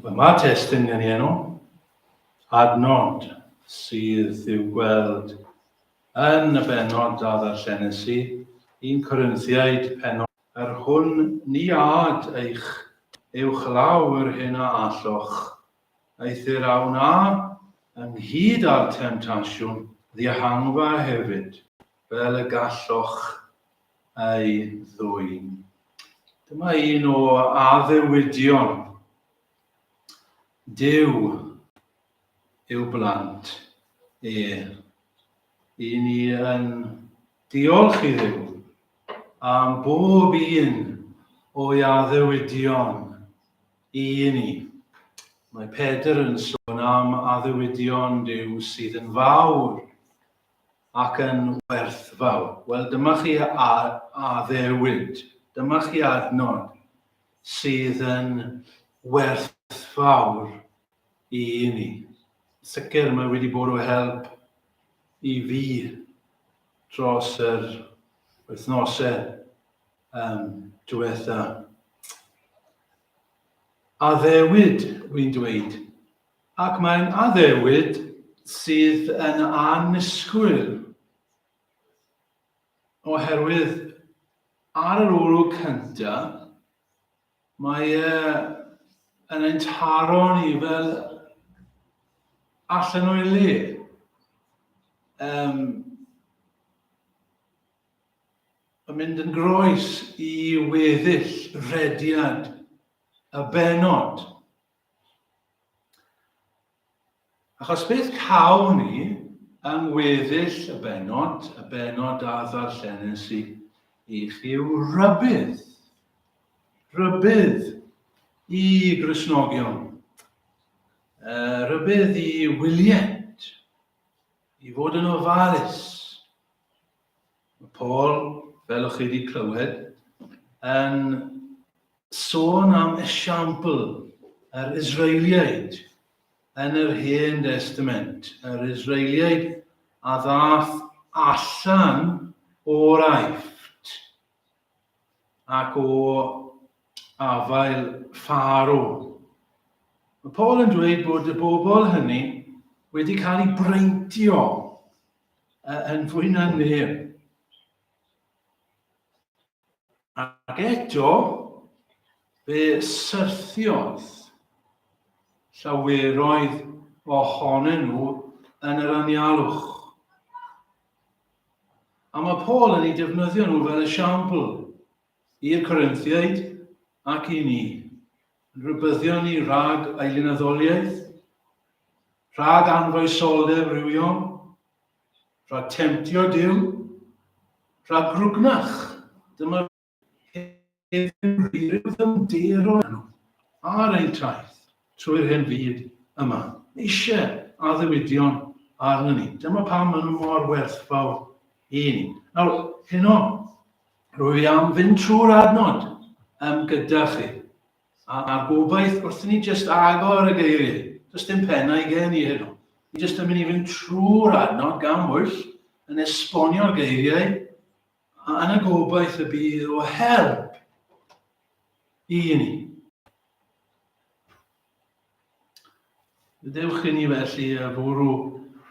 Wel, mae testun gen i enw. Adnod sydd i'w gweld yn y bennod a ddarllenes i, 1 Corinthiaid pennod yr hwn ni ad eich uwchlaw yr hyn a alloch, eithr a wna ynghyd â'r temtasiwn ddihangfa hefyd, fel y galloch ei ddwyn. Dyma un o addewidion Duw i'w blant e. I ni yn diolch i Dduw am bob un o'i addewidion i ni. Mae Pedr yn sôn am addewidion Duw sydd yn fawr ac yn werthfawr. Wel, dyma chi addewid, dyma chi adnod sydd yn werthfawr i ni. Sicr mae wedi bod o help i fi dros yr wythnosau um, diwetha. Addewid, wy'n dweud, Ac mae'n addewid sydd yn annisgwyl, oherwydd ar yr olwg cyntaf, mae e yn ein taro ni fel allan o'i le. Um, yn mynd yn groes i weddill rhediad y bennod. Achos beth cawn ni yng ngweddill y bennod, y bennod a ddarllenes i i chi yw rhybudd. Rhybudd i Gristnogion. Uh, rhybudd i wylied, i fod yn ofalus. Mae Paul, fel o'ch chi wedi clywed, yn sôn am esiampl yr Israeliaid yn yr Hen Destament, yr Israeliaid a ddath allan o'r Aifft ac o afael Pharo. Mae Paul yn dweud bod y bobl hynny wedi cael eu breintio yn fwy na neb. Ac eto, fe syrthiodd llaweroedd ohonyn nhw yn yr anialwch. A mae Paul yn ei defnyddio nhw fel esiampl i'r Corinthiaid ac i ni, yn rhybuddio ni rhag ailunaddoliaeth, rhag anfoesoldeb rhywiol, rhag temtio Duw, rhag grwgnach. Dyma heddiw rhyw ddyfnderoedd nhw ar ein taith trwy'r hen fyd yma. Eisiau addewidion arnyn ni. Dyma pam maen nhw mor werthfawr i ni. Nawr, heno, rwy fi am fynd trwy'r adnod um, gyda chi. A'r gobaith wrth i ni jyst agor y geiriau, does dim pennau gen i heno. Ni jyst yn mynd i fynd trwy'r adnod gan bwyll yn esbonio'r geiriau, a yn y gobaith y bydd o help i ni. Dewch i ni felly a fwrw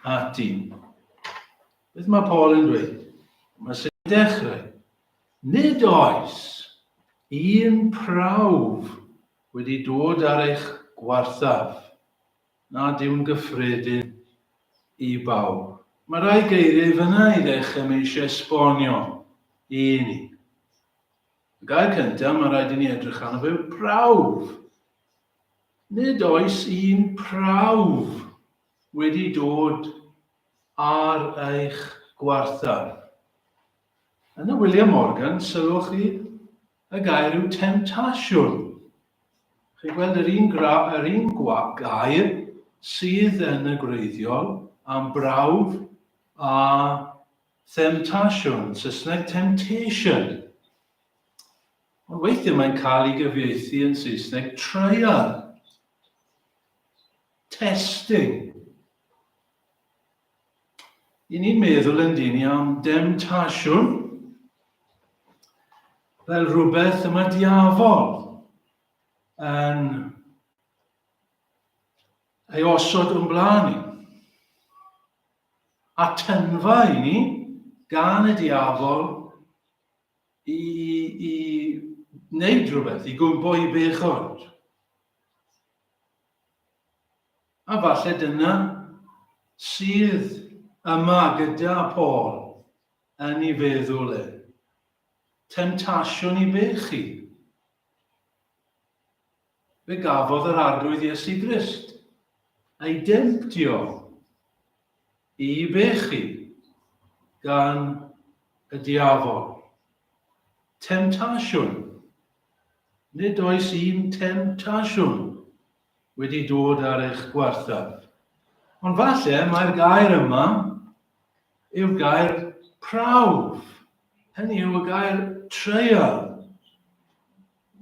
ati. Beth mae Paul yn dweud? Mae sy'n dechrau. Nid oes un prawf wedi dod ar eich gwarthaf nad yw'n gyffredin i bawb. Mae rhai geiriau fyna i ddechrau mae eisiau esbonio i ni. Y gair cyntaf mae rhaid i ni edrych arno fe yw prawf. Nid oes un prawf wedi dod ar eich gwarthaf. Yn y William Morgan, sylwch chi, y gair yw temtasiwn. Chi'n gweld yr un, gra, yr un gwa, gair sydd yn y gwreiddiol am brawf a themtasiwn, Saesneg temptation. Ond weithiau mae'n cael ei gyfieithu yn Saesneg trial, testing. I ni'n meddwl yn dyn ni am demtasiwn fel rhywbeth y mae diafol yn Ei osod o'n blaen ni. A tynfa i ni gan y diafol i, i wneud rhywbeth, i gwympo i bechod. A falle dyna sydd yma gyda Paul yn ei feddwl e. Temtasiwn i bechu. Fe gafodd yr Arglwydd Iesu Grist ei demtio i bechu gan y diafol. Temtasiwn. Nid oes un temtasiwn wedi dod ar eich gwarthaf. Ond falle mae'r gair yma yw'r gair prawf, hynny yw y gair treial.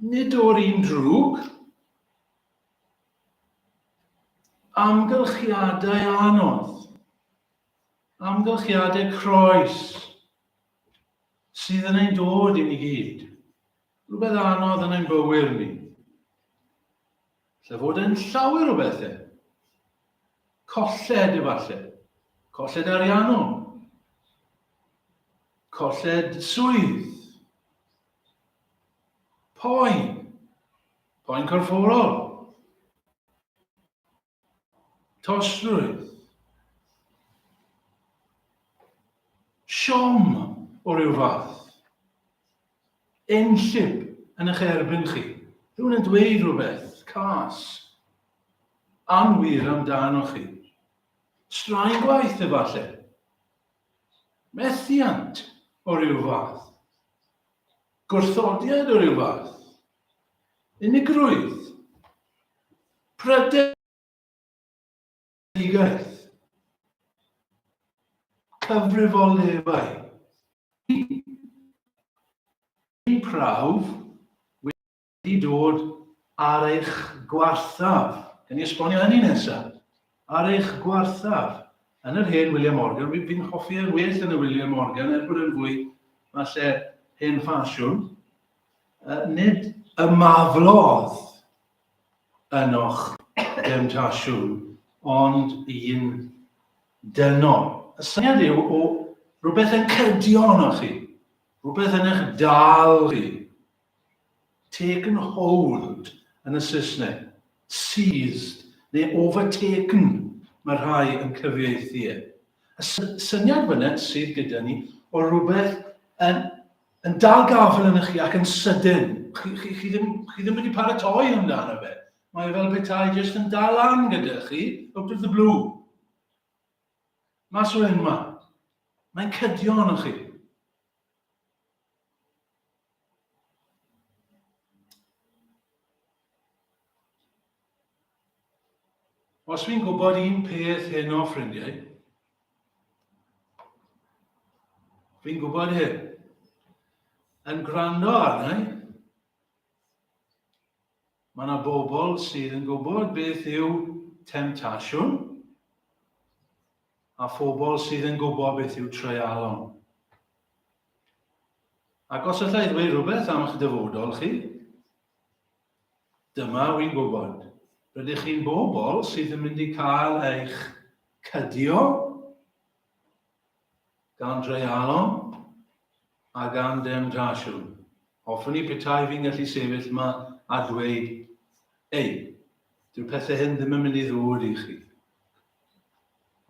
Nid o'r un drwg, amgylchiadau anodd, amgylchiadau croes sydd yn ein dod i ni gyd. Rhywbeth anodd yn ein bywyd ni. Lle fod yn llawer o bethau. Colled efallai. Colled ariannol. Colled swydd. Poen. Poen corfforol. Tostrwydd. Siom o ryw fath. Enllib yn eich erbyn chi. Rhywun yn dweud rhywbeth cas, anwir amdano chi. Straen gwaith efallai. Methiant o ryw fath. Gwrthodiad o ryw fath. Unigrwydd. Prydedigaeth. Cyfrifoldebau. Un prawf wedi dod ar eich gwarthaf. Gan i esbonio hynny nesaf. Ar eich gwarthaf. Yn yr hen William Morgan, fi'n hoffi e'n well yn y William Morgan, er bod e'n fwy, falle, hen ffasiwn. Nid ymaflodd ynoch demtasiwn, ond un dynol. Y syniad yw o rhywbeth yn cydio ynoch chi, rhywbeth yn eich dal chi. Taken hold yn y Saesneg, seized neu overtaken mae rhai yn cyfieithu e. Y syniad fyna sydd gyda ni o rhywbeth yn, yn dal gafael yn chi ac yn sydyn. Chi, chi, chi, ddim, chi ddim wedi paratoi amdano fe. Mae e fel petai jyst yn dal lan gyda chi, out of the blue. Mas o unman. Mae'n cydio arnoch chi. Os fi'n gwybod un peth heno, ffrindiau, fi'n gwybod hyn. Yn gwrando arnau, mae yna bobl sydd yn gwybod beth yw temtasiwn, a phobl sydd yn gwybod beth yw treialon. Ac os allai ddweud rhywbeth am eich dyfodol chi, dyma wy'n gwybod. Rydych chi'n bobl sydd yn mynd i cael eich cydio gan dreialon a gan demtasiwn. Hoffwn i petai fi'n gallu sefyll yma a dweud, ei, dyw'r pethau hyn ddim yn mynd i ddod i chi.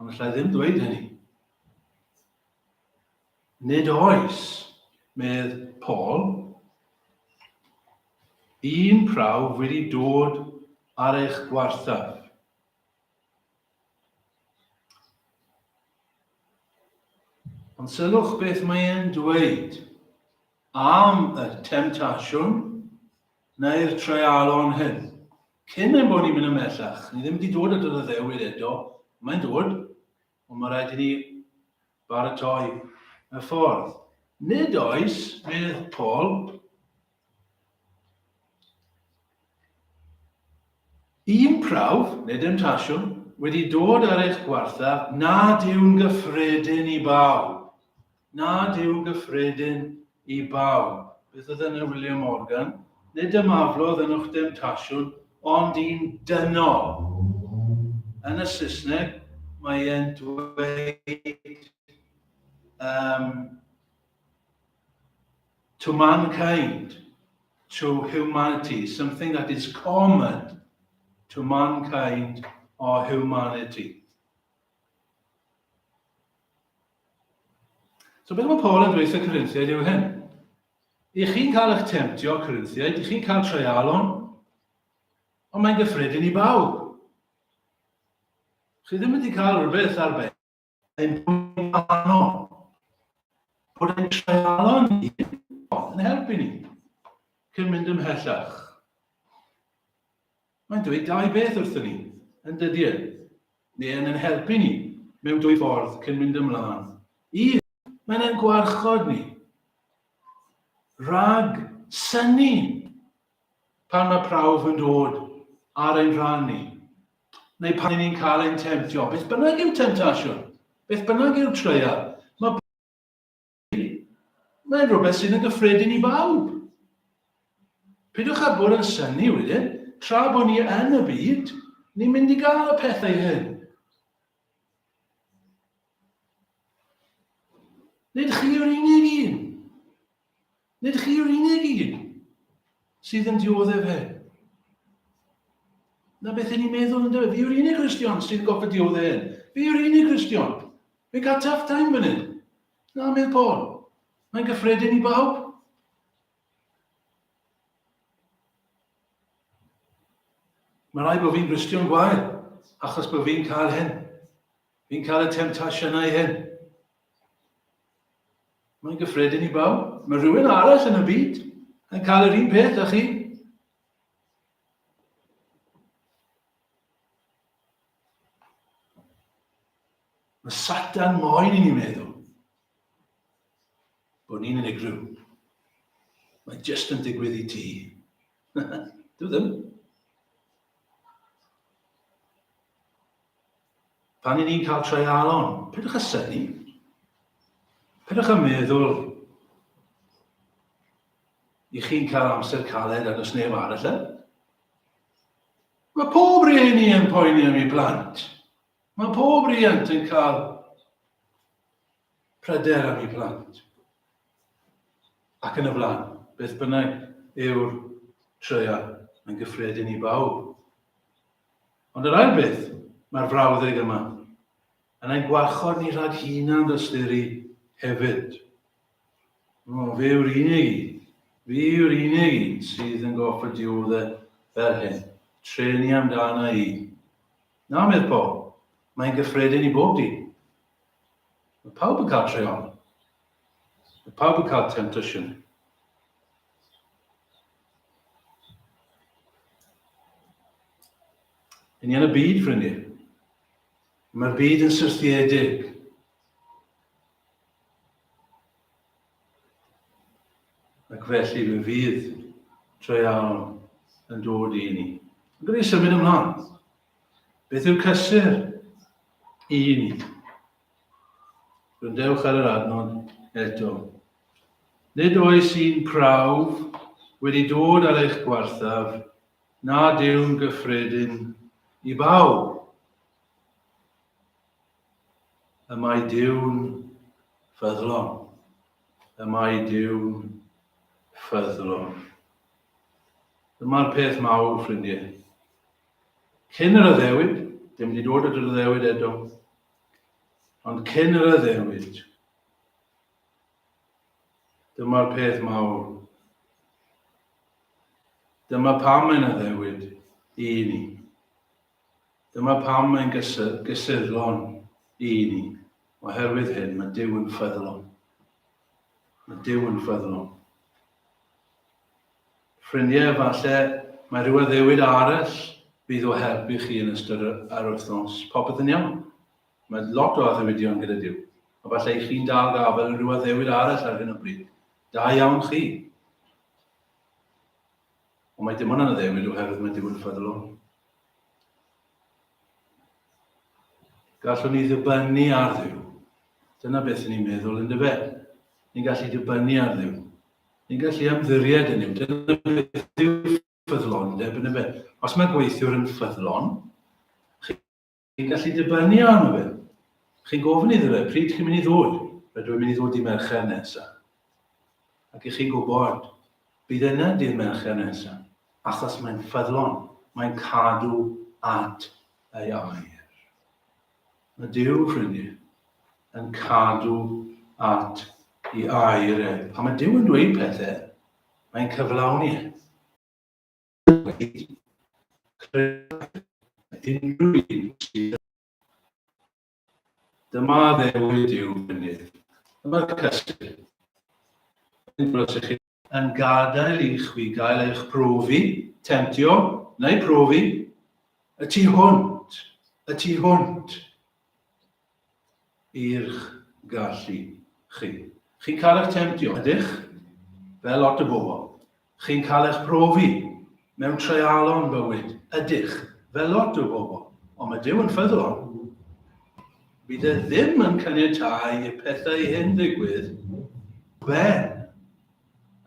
Ond allai ddim dweud hynny. Nid oes, medd Paul, un prawf wedi dod ar eich gwarthaf. Ond sylwch beth mae e'n dweud am y temtasiwn neu'r treialon hyn. Cyn ein bod ni'n mynd ymhellach, ni ddim wedi dod at yr addewid eto, mae'n dod, ond mae rhaid i ni baratoi y ffordd. Nid oes, medd Paul, un prawf, neu demtasiwn, wedi dod ar eich gwarthaf nad yw'n gyffredin i bawb. Nad yw'n gyffredin i bawb. Beth oedd yn y William Morgan? Nid ymaflodd yn o'ch demtasiwn, ond un dynol. Yn y Saesneg, mae e'n dweud um, to mankind, to humanity, something that is common to mankind or humanity. So beth mae Paul yn dweud wrth y Corinthiaid yw hyn. I chi'n cael eich temtio, Corinthiaid, i chi'n cael treialon, ond mae'n gyffredin i bawb. Chi ddim wedi cael rhywbeth ar ben ein gwahanol. Bod ein treialon ni yn helpu ni cyn mynd ymhellach. Mae'n dweud dau beth wrthyn ni, yn dydy e? Neu yn ein helpu ni mewn dwy ffordd cyn mynd ymlaen. Un, mae'n ein gwarchod ni rhag synnu pan mae prawf yn dod ar ein rhan ni, neu pan ni'n cael ein temtio, beth bynnag yw temtasiwn, beth bynnag yw'r treial, mae Mae'n rhywbeth sydd yn gyffredin i bawb. Peidiwch â bod yn synnu wedyn, tra bod ni yn y byd, ni'n mynd i gael y pethau hyn. Nid chi yw'r unig un. Nid chi yw'r unig un sydd yn dioddef hyn. Na beth ni'n meddwl yn dweud. Fi yw'r unig Cristion sydd yn goffa dioddef hyn. Fi yw'r unig Cristion. Fi'n cael tough time fan hyn. Na, medd Paul. Mae'n gyffredin i bawb. Mae rhaid bod fi'n Gristion gwael, achos bod fi'n cael hyn. Fi'n cael y temtasiynau hyn. Mae'n gyffredin i bawb. Mae rhywun arall yn y byd yn cael yr un peth â chi. Mae Satan moyn i ni meddwl bod ni'n unigryw. Mae jyst yn digwydd i ti. Dwi ddim. Pan i ni'n cael treialon, peidiwch â synnu. Peidiwch â meddwl i chi'n cael amser caled a does neb arall e. Mae pob rhieni yn poeni am ei blant. Mae pob riant yn cael pryder am ei plant. Ac yn y blaen, beth bynnag yw'r treial, mae'n gyffredin i bawb. Ond yr ail beth, mae'r frawddeg yma yn ein gwarchod ni rhag hunan ddystyru hefyd. O, fe yw'r unig un, fi yw'r unig un sydd yn gorfod diodde fel hyn. Treni amdana i. Na, medd Paul, mae'n gyffredin i bob dyn. Mae pawb yn cael treion. Mae pawb yn cael temtasiwn. Yn ni yn y byd, ffrindiau. Mae'r byd yn syrthiedig. Ac felly fe fydd treialon yn dod i ni. Yn gwneud symud ymlaen. Beth yw'r cysur i ni? Gwrandewch ar yr adnod eto. Nid oes un prawf wedi dod ar eich gwarthaf nad yw'n gyffredin i bawb. Y mae Duw'n ffyddlon. Y mae Duw'n ffyddlon. Dyma'r peth mawr, ffrindiau. Cyn yr addewid, dim wedi dod at yr addewid eto, ond cyn yr addewid, dyma'r peth mawr. Dyma pam mae'n addewid i ni. Dyma pam mae'n gysurlon i ni. Oherwydd hyn, mae Duw yn ffyddlon. Mae Duw yn ffyddlon. Ffrindiau, falle mae rhyw addewid arall fydd o help i chi yn ystod yr wythnos. Popeth yn iawn. Mae lot o addewidion gyda Duw. A falle i chi'n dal gafael yn rhyw addewid arall ar hyn o bryd. Da iawn chi. Ond mae dim ond yn addewid oherwydd mae Duw yn ffyddlon. Gallwn ni ddibynnu ar Dduw. Dyna beth ni'n meddwl, yn dyfe? Ni'n gallu dibynnu ar Dduw. Ni'n gallu ymddiried yn Nuw. Dyna beth yw ffyddlondeb, yn dyfe? Os mae gweithiwr yn ffyddlon, Chi'n gallu dibynnu arno fe. Chi'n gofyn iddo fe, pryd chi'n mynd i ddod? Rydw i'n mynd i ddod i Mercher nesaf. Ac i chi'n gwybod, bydd yna dydd Mercher nesaf, achos mae'n ffyddlon, mae'n cadw at ei air. Mae Duw, ffrindiau, yn cadw at ei air e. Pan mae Duw yn dweud pethau, mae'n cyflawni e. Unrhyw un sydd Dyma addewid yw mynydd. Dyma'r cysur. Yn gadael i chwi gael eich profi, temtio, neu profi, y tu hwnt, y tu hwnt i'ch gallu chi. Chi'n cael eich temtio, ydych? Fel lot o bobl. Chi'n cael eich profi mewn treialon bywyd, ydych? Fel lot o bobl. Ond mae Duw yn ffyddlon. Bydd e ddim yn caniatáu i'r pethau hyn ddigwydd ben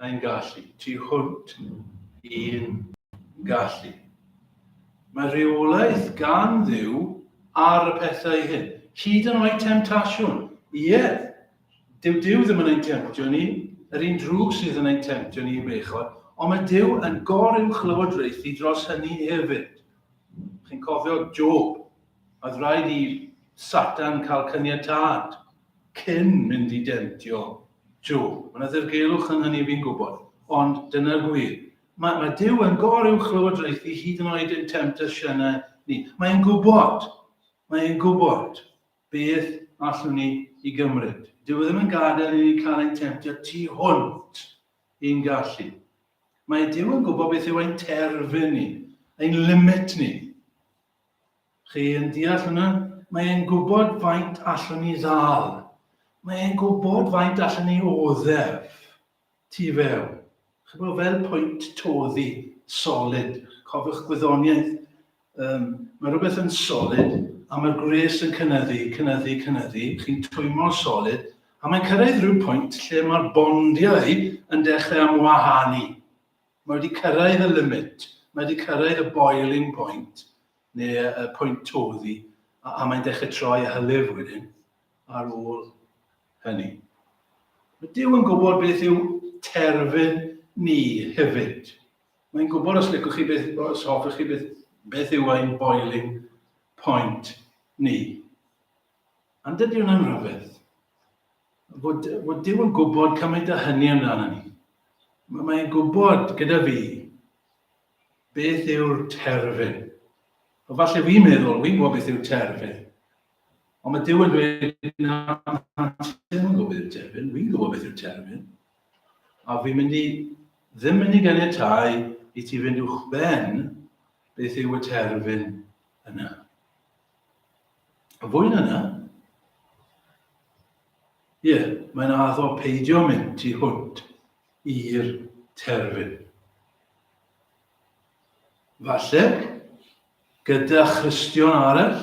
ein gallu, tu hwnt i'n gallu. Mae rheolaeth gan Dduw ar y pethau hyn, hyd yn oed temtasiwn. Ie, dyw Duw ddim yn ein temtio ni, yr un drwg sydd yn ein temtio ni i bechod, ond mae Duw yn goruwchlywodraethu dros hynny hefyd. Chi'n cofio Job, oedd rhaid i Satan cael caniatâd cyn mynd i demtio Job. Mae yna ddirgelwch yn hynny fi'n gwybod, ond dyna'r gwir. Mae, mae Duw yn goruwchlywodraethu hyd yn oed ein temtasiynau ni. Mae'n gwybod, mae'n gwybod beth allwn ni i gymryd. Dyw e ddim yn gadael i ni cael ein temtio tu hwnt i'n gallu. Mae Duw yn gwybod beth yw ein terfyn ni, ein limit ni. Chi yn deall hwnna? Mae e'n gwybod faint allwn ni ddal. Mae e'n gwybod faint allwn ni oddef tu fewn. Chybod, fel pwynt toddi solid. Cofiwch gwyddoniaeth. Um, mae rhywbeth yn solid a mae'r gwres yn cynyddu, cynyddu, cynyddu. Chi'n twymo'r solid a mae'n cyrraedd rhyw pwynt lle mae'r bondiau yn dechrau amwahanu. Mae wedi cyrraedd y limit, mae wedi cyrraedd y boiling point, neu y pwynt toddi, a, a mae'n dechrau troi a hylif wedyn ar ôl hynny. Mae Duw yn gwybod beth yw terfyn ni hefyd. Mae'n gwybod os licwch chi beth, os hoffech chi beth, beth yw ein boiling point ni. Ond dydy hwnna'n rhyfedd. Fod, fod Duw yn gwybod cymaint â hynny amdano ni. Mae'n gwybod gyda fi beth yw'r terfyn. O falle fi'n meddwl, fi'n gwybod beth yw'r terfyn. Ond mae Duw yn dweud, na, na, ti ddim yn gwybod beth yw'r terfyn, fi'n gwybod beth yw'r terfyn. A fi'n mynd i, ddim mynd i ganiatáu i ti fynd uwchben beth yw y terfyn yna. A fwy na na, ie, yeah, mae'n addo peidio mynd tu hwnt i'r terfyn. Falle, gyda Christion arall,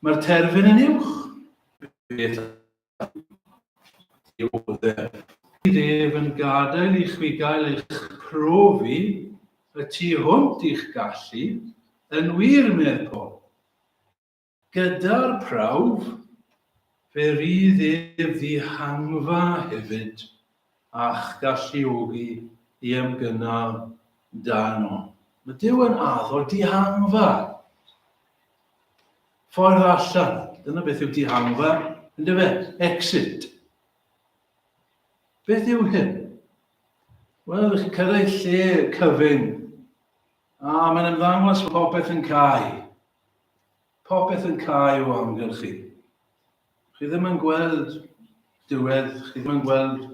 mae'r terfyn yn uwch. Beth dioddef. Bydd ef yn gadael i chwi gael eich profi y tu hwnt i'ch gallu, yn wir, medd Paul. Gyda'r prawf, fe rydd ef ddihangfa hefyd a'ch galluogi i ymgynnal dan o. Mae Duw yn addo dihangfa. Ffordd allan. Dyna beth yw dihangfa, ynddo fe? Exit. Beth yw hyn? Wel, ydych chi'n cyrraedd lle cyfyng, a mae'n ymddangos bod popeth yn cau. Popeth yn cau o amgylch chi. Chi ddim yn gweld diwedd, chi ddim yn gweld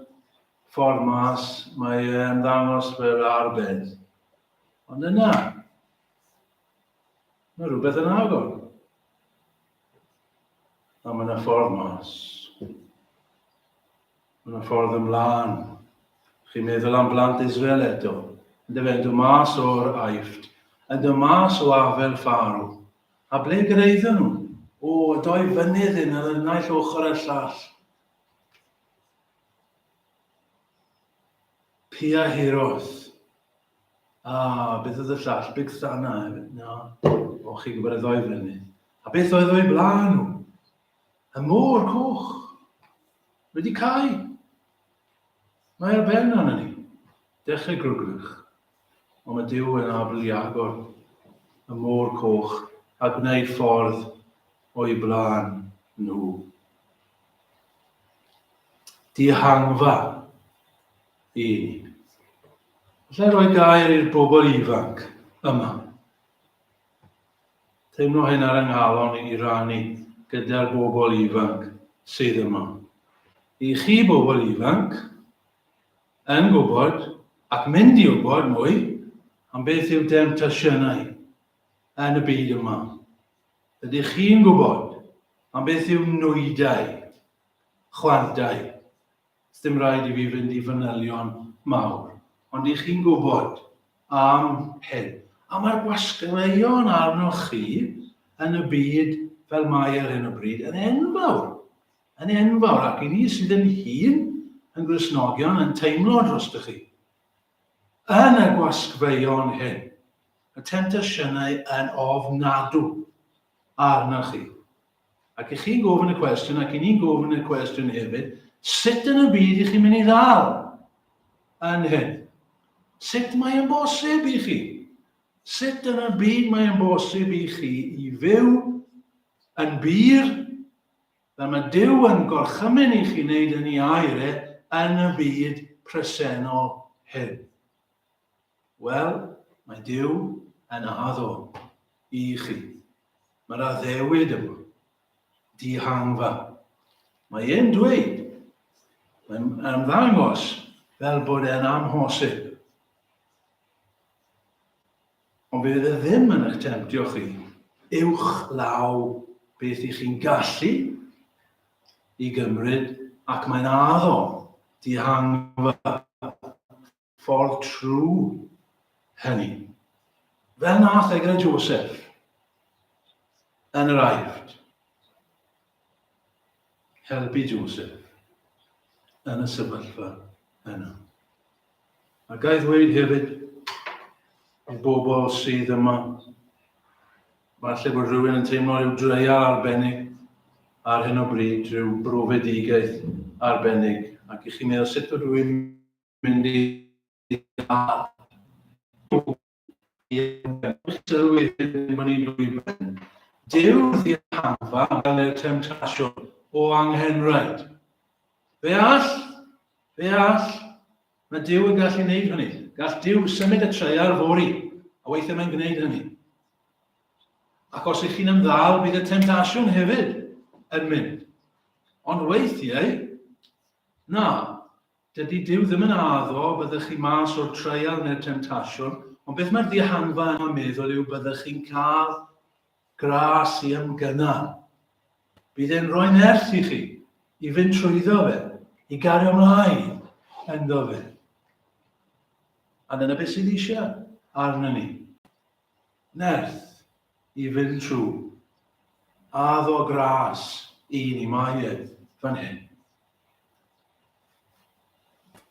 ffordd mas, mae e'n ddangos fel arbed. Ond yna, mae rhywbeth yn agor. A mae yna ffordd mas. Mae yna ffordd ymlaen. Chi'n meddwl am blant Israel eto. Yn dyfe, yn dod mas o'r Aifft. Yn dod mas o afel Pharaoh. A ble gyraeddon nhw? O, y doi fynydd hyn ar y naill ochr a'r llall. Pia Hiroth. A, beth oedd y llall? Bigthana hefyd. Na. O, chi'n gwybod y ddoi fynydd. A beth oedd o'i blaen nhw? Y môr coch. Wedi cau. Mae ar ben arno ni. Dechrau grwgnach. Ond mae Duw yn abl i agor y môr coch a gwneud ffordd o'i blaen nhw. Dihangfa i ni. Alla i roi gair i'r bobl ifanc yma? Teimlo hyn ar yng nghalon i rannu gyda'r bobl ifanc sydd yma. I chi bobl ifanc, yn gwybod ac mynd i wybod mwy am beth yw demtasiynau yn y byd yma. Ydych chi'n gwybod am beth yw nwydau, chwantau? Sdim rhaid i fi fynd i fanylion mawr, ond i chi'n gwybod am hyn. A mae'r gwasgfeuon arnoch chi yn y byd fel mae ar hyn o bryd yn enfawr. Yn enfawr, ac i ni sydd yn hun yn Gristnogion yn teimlo drostoch chi. Yn y gwasgfeuon hyn, y temtasiynau yn ofnadw arnoch chi. Ac i chi'n gofyn y cwestiwn, ac i ni'n gofyn y cwestiwn hefyd, sut yn y byd i chi'n mynd i ddal yn hyn? Sut mae yn bosib i chi? Sut yn y byd mae yn bosib i chi i fyw yn bur, fel mae Duw yn gorchymyn i chi wneud yn ei air e, yn y byd presennol hyn? Wel, mae Duw yn addo i chi. Mae'r addewid yma, dihangfa. Mae e'n dweud, mae'n ymddangos fel bod e'n amhosib. Ond fydd e ddim yn eich temtio chi uwch law beth i chi'n gallu i gymryd ac mae'n addo dihangfa ffordd trwy hynny. Fel nath e gyda Joseph yn yr Aifft. Helpu Joseph yn y sefyllfa yna. A gai ddweud hefyd i bobl sydd yma, falle bod rhywun yn teimlo rhyw dreial arbennig ar hyn o bryd, rhyw brofedigaeth arbennig, ac i chi'n meddwl sut ydw i'n mynd i ddal sylwi ddim yn ei lwybr. Dyw'r ddihangfa fel i'r temtasiwn o anghenraid. Fe all, fe all. Mae Duw yn gallu gwneud hynny. Gall Duw symud y treial fory, a weithiau mae'n gwneud hynny. Ac os ych chi'n ymddal, bydd y temtasiwn hefyd yn mynd. Ond weithiau, na, Dydy Duw ddim yn addo byddech chi mas o'r treial neu'r temtasiwn, ond beth mae'r ddihangfa yma'n meddwl yw byddech chi'n cael gras i ymgynnal. Bydd e'n rhoi nerth i chi i fynd trwyddo fe, i gario ymlaen ynddo fe. A dyna beth sydd eisiau arno ni. Nerth i fynd trwy. Addo gras i ni, mae e fan hyn.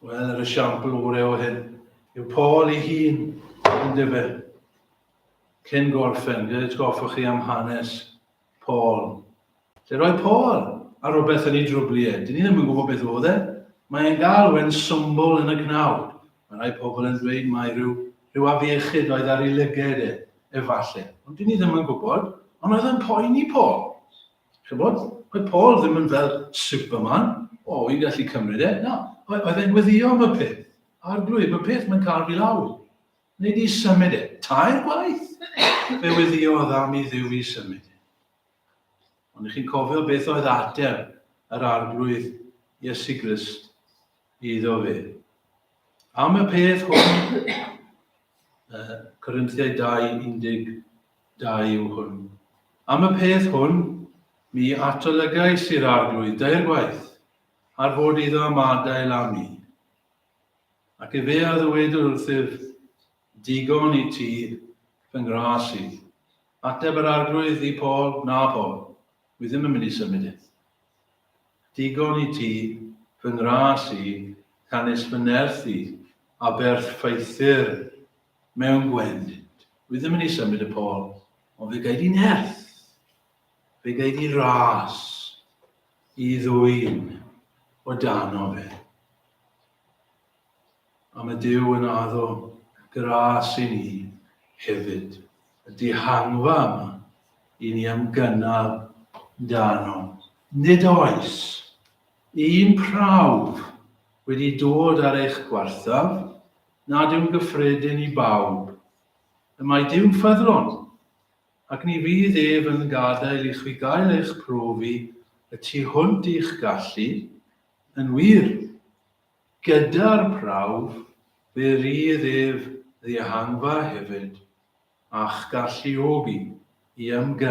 Wel, yr esiampl orau o hyn yw Paul ei hun, yndyfe? Cyn gorffen, gyda atgoffa chi am hanes Paul. Lle roedd Paul ar rhywbeth yn ei drwblu e? Dyn ni ddim yn gwybod beth oedd e. Mae e'n gael wen symbol yn y cnawd. Mae rhai pobl yn dweud mai rhyw, rhyw afiechyd oedd ar ei lyged e, efallai. Ond dyn ni ddim yn gwybod. Ond oedd e'n poeni Paul. Chybod, oedd Paul ddim yn fel Superman, o, wi'n gallu cymryd e. Na, oedd e'n gweddio am y peth. Arglwydd, mae peth mae'n cael fi lawr. Neu di symud e. Tair gwaith fe weddiodd am i Dduw i symud e. Ond ych chi'n cofio beth oedd ateb yr Arglwydd Iesu Grist iddo fe. Am y peth hwn, Corinthiaid 2, 12 yw hwn. Am y peth hwn, mi atolygais i'r Arglwydd dair gwaith, ar fod iddo ymadael â mi. Ac efe a ddywedodd wrthyf, Digon i ti fy ngras i. Ateb yr Arglwydd i Paul, Na, Paul, wi ddim yn mynd i symud e. Digon i ti fy ngras i, canys fy nerth i a berffeithir mewn gwendid. Wi ddim yn ei symud y Paul, ond fe gai di nerth. Fe gei di ras i ddwyn o dano fe. A mae Duw yn addo gras i ni hefyd, y dihangfa yma i ni ymgynnal dano. Nid oes un prawf wedi dod ar eich gwarthaf nad yw'n gyffredin i bawb. Y mae Duw'n ffyddlon, ac ni fydd ef yn gadael i chwi gael eich profi y tu hwnt i'ch gallu, yn wir, Gyda'r prawf, fe rydd ef ddihangfa hefyd, a'ch galluogi i ymgynnal.